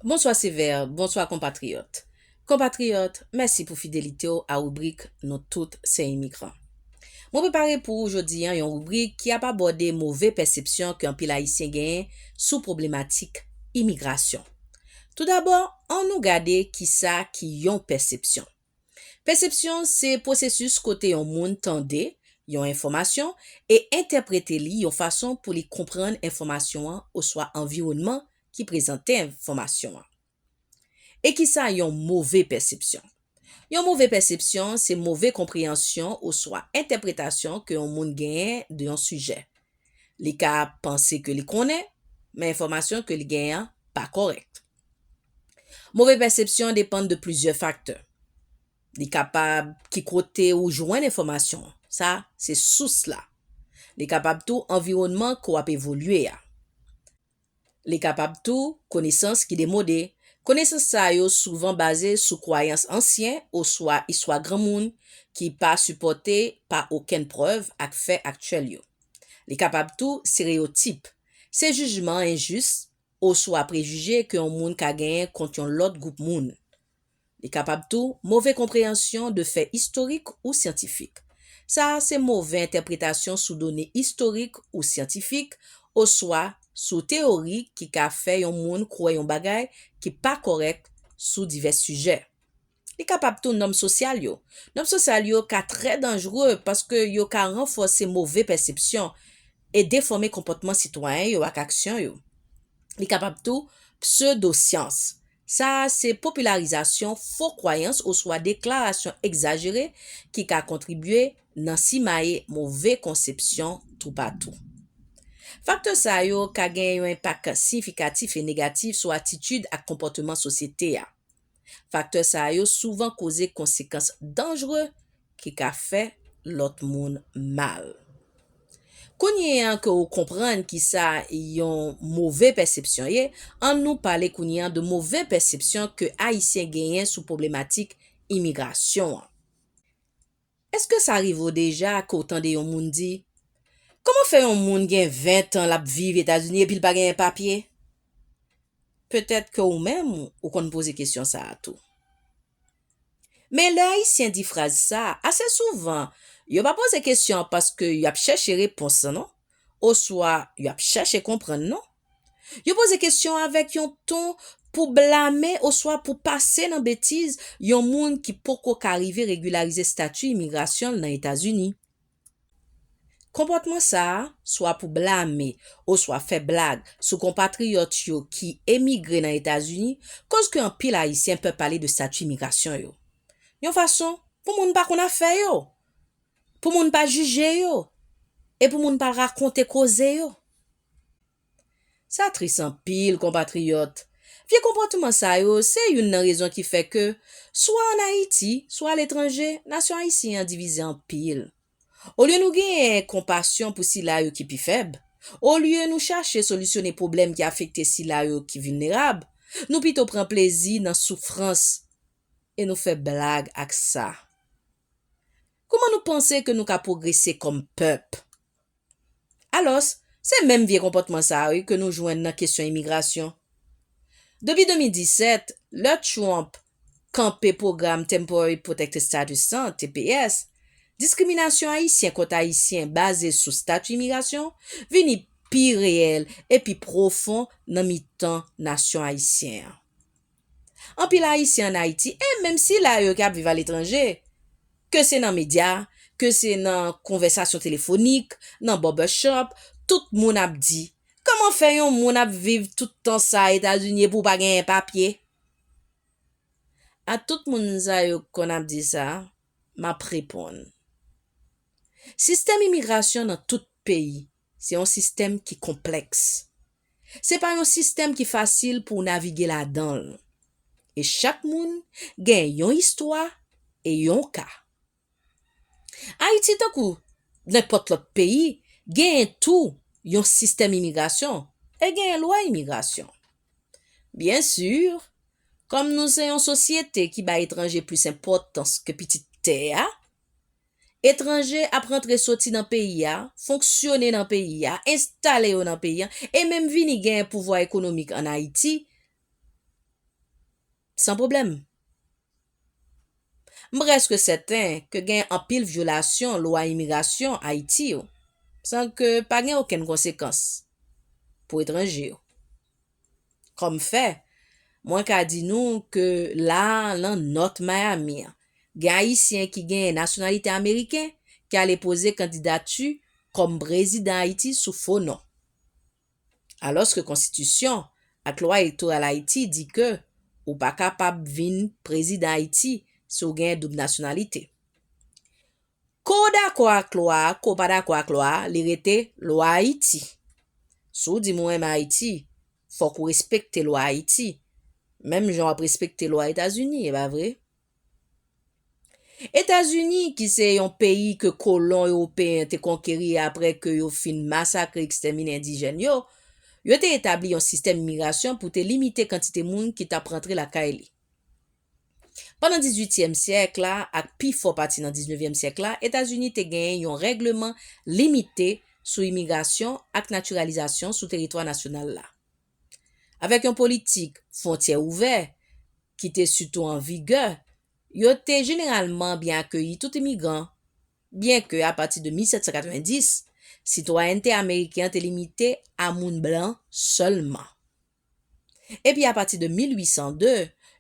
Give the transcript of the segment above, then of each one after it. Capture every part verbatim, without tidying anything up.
Bonswa Sevè, bonswa konpatriyòt. Konpatriyòt, mèsi pou fidelite w a ribrik Nou tout se imigran. Mwen prepare pou ou jodi a yon ribrik ki ap abòde move pèsepsyon ke anpil Ayisyen genyen sou pwoblematik imigrasyon. Toudabò, ann nou gade kisa ki yon pèsepsyon. Pèsepsyon se pwosesis kote yon moun tande yon enfòmasyon e entèprete li yon fason pou li konprann enfòmasyon an oswa anviwònman ki prezante enfòmasyon an. E kisa yon move pèsepsyon? Yon move pèsepsyon se move konpreyansyon oswa entèpretasyon ke yon moun genyen de yon sijè. Li ka panse ke li konnen, men enfòmasyon ke li genyen an pa kòrèk. Move pèsepsyon depann de plizyè faktè. Li kapab ki kote ou jwenn enfòmasyon an. Sa, se sous la. Li kapab tou anviwònman ke w ap evolye a. Li kapab tou konesans ki demode. Konesans sa yo souvan baze sou kwayans ansyen oswa istwa granmoun ki pa sipòte pa okenn prèv ak fè aktyèl yo. Li kapab tou stereyotip. Se jijman enjis oswa prejije ke yon moun ka genyen kont yon lòt gwoup moun. Li kapab tou move konpreyansyon de fè istorik ou syantifik. Sa a se move entèpretasyon sou done istorik ou syantifik, oswa sou teyori ki ka fè yon moun kwè yon bagay ki pa kòrèk sou divès sijè. Li kapab tou nòm sosyal yo. Nòm sosyal yo ka trè danjre paske yo ka ranfòse move pèsepsyon e defòme konpòtman sitwayen yo ak aksyon yo. Li kapab tou psedosyans. Sa a se popilarizasyon fo kwayans oswa deklarasyon egzajere ki ka kontribye nan simaye move konsepsyon toupatou. Faktè sa yo ka gen yon enpak siyifikatif e negatif sou atitid ak konpòteman sosyete a. Faktè sa yo souvan koze konsekans danjre ki ka fè lòt moun mal. Kounye a ke ou konprann kisa yon move pèsepsyon ye, ann nou pale kounye a de move pèsepsyon ke Ayisyen genyen sou pwoblematik imigrasyon an. Èske sa rive w deja ke w tande yon moun di, "Kòman fè yon moun gen ven tan l ap viv Etazini epi l pa genyen papye?" Petèt ke ou menm, ou konn poze kesyon sa a tou. Men lè Ayisyen di fraz sa a, ase souvan, yo pa poze kesyon an paske y ap chèche repons lan, non, oswa y ap chèche konprann, non. Yo poze kesyon avèk yon ton pou blame oswa pou pase nan betiz yon moun ki poko ka rive regilarize estati imigrasyon l nan Etazini. Konpòtman sa a, swa pou blame oswa fè blag sou konpatriyòt yo ki emigre nan Etazini, koz ke anpil Ayisyen pè pale de estati imigrasyon yo. Yon fason pou moun pa konn afè yo, pou moun pa jije yo, e pou moun pa rakonte koze yo. Sa tris anpil, konpatriyòt. Vye konpòtman sa yo se youn nan rezon ki fè ke, swa ann Ayiti, swa aletranje, nasyon ayisyen an divize anpil. Olye nou genyen konpasyon pou sila yo ki pi fèb, olye nou chache solisyone pwoblèm ki afekte sila yo ki vilnerab, nou pito pran plezi nan soufrans e nou fè blag ak sa. Kòman nou panse ke nou ka pwogrese kòm pèp? Alòs, se menm vye konpòtman sa a wi ke nou jwenn nan kesyon imigrasyon. Depi de mil disèt, lè Trump kanpe pwogram Temporary Protected Status lan, T P S, diskriminasyon Ayisyen kont Ayisyen baze sou estati imigrasyon vini pi reyèl e pi pwofon nan mitan nasyon ayisyen an. Anpil Ayisyen ann Ayiti, e menm sila yo k ap viv aletranje, ke se nan medya, ke se nan konvèsasyon telefonik, nan barbershop, tout moun ap di, "Kòman fè yon moun ap viv tout tan sa a Etazini epi w pa genyen papye?" A tout moun sa yo k konn ap di sa, m ap reponn. Sistèm imigrasyon nan tout peyi, se yon sistèm ki konplèks. Se pa yon sistèm ki fasil pou w navige ladan l. E chak moun gen yon istwa e yon ka. Ayiti, tankou nenpòt lòt peyi, genyen tou yon sistèm imigrasyon e genyen lwa imigrasyon. Byen si, kòm nou se yon sosyete ki bay etranje plis enpòtans ke pitit tè a, etranje ap rantre soti nan peyi a, fonksyone nan peyi a, enstale yo nan peyi a, e menm vini genyen pouvwa ekonomik ann Ayiti, san pwoblèm. M prèske sèten ke gen anpil vyolasyon lwa imigrasyon Ayiti yo, san ke pa gen okenn konsekans pou etranje yo. Kòm fè, mwen ka di nou ke la, nan North Miami an, gen Ayisyen ki gen nasyonalite ameriken ki ale poze kandidati kòm prezidan Ayiti sou fo non. Alòske konstitisyon ak lwa elektoral Ayiti di ke ou pa kapab vin prezidan Ayiti si w gen doub nasyonalite. Ke w dakò ak lwa a, ke w pa dakò ak lwa a, li rete lwa Ayiti. Si w di m ou renmen Ayiti, fòk ou respekte lwa Ayiti, menm jan w ap respekte lwa Etazini, e pa vre? Etazini, ki se yon peyi ke kolon ewopeyen te konkeri apre ke yo fin masakre, ekstèmine endijèn yo, yo te etabli yon sistèm imigrasyon pou te limite kantite moun ki t ap rantre lakay li. Pandan dizuityèm syèk la ak pi fò pati nan diznevyèm syèk la, Etazini te genyen yon règleman limite sou imigrasyon ak natiralizasyon sou teritwa nasyonal la. Avèk yon politik fwontyè ouvè ki te sitou an vigè, yo te jeneralman byen akeyi tout imigran, byenke apati de mil sèt san katrevenndis, sitwayènte ameriken an te limite a moun blan sèlman. Epi apati de mil uitsan de,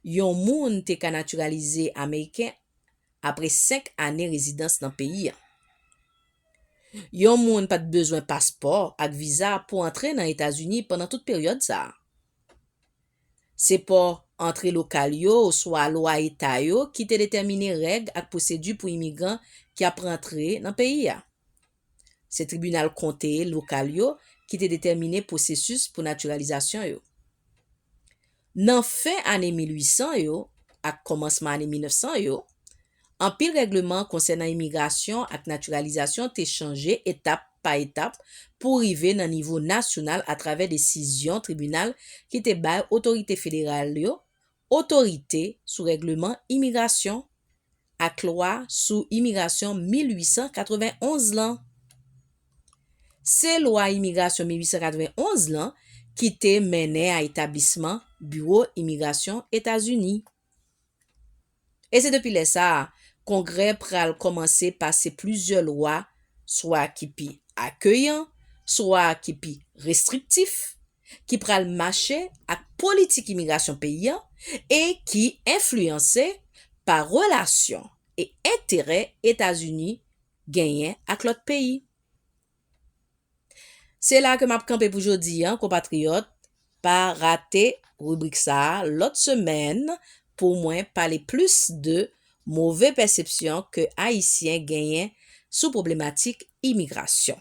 yon moun te ka natiralize ameriken apre senk ane rezidans nan peyi a. Yon moun pa t bezwen paspò ak viza pou antre nan Etazini pandan tout peryòd sa a. Se pò antre lokal yo oswa lwa eta yo ki te detèmine règ ak pwosedi pou imigran ki ap rantre nan peyi a. Se tribinal konte lokal yo ki te detèmine pwosesis pou natiralizasyon yo. Nan fen ane mil uitsan yo ak kòmansman ane mil nèfsan yo, anpil règleman konsènan imigrasyon ak natiralizasyon te chanje etap pa etap pou rive nan nivo nasyonal atravè desizyon tribinal ki te bay otorite federal yo otorite sou règleman imigrasyon ak lwa sou imigrasyon mil uitsan katrevenonz lan. Se lwa imigrasyon mil uitsan katrevenonz lan ki te mennen a etablisman Biwo Imigrasyon Etazini. E se depi lè sa a, Kongrè pral kòmanse pase plizyè lwa, swa ki pi akeyan, swa ki pi restriktif, ki pral mache ak politik imigrasyon peyi a e ki enfliyanse pa relasyon e enterè Etazini genyen ak lòt peyi. Se la ke m ap kanpe pou jodi a, konpatriyòt. Pa rate ribrik sa a lòt semèn pou mwen pale plis de move pèsepsyon ke Ayisyen genyen sou pwoblematik imigrasyon.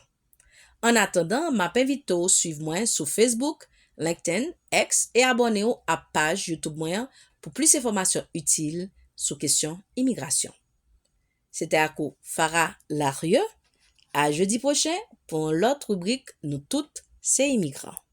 Annatandan, m ap envite w swiv mwen sou Facebook, LinkedIn, X e abòne w a paj YouTube mwen an pou plis enfòmasyon itil sou kesyon imigrasyon. Se te ak ou Farah Larieux. A jedi pwochen pou yon lòt ribrik Nou tout se imigran.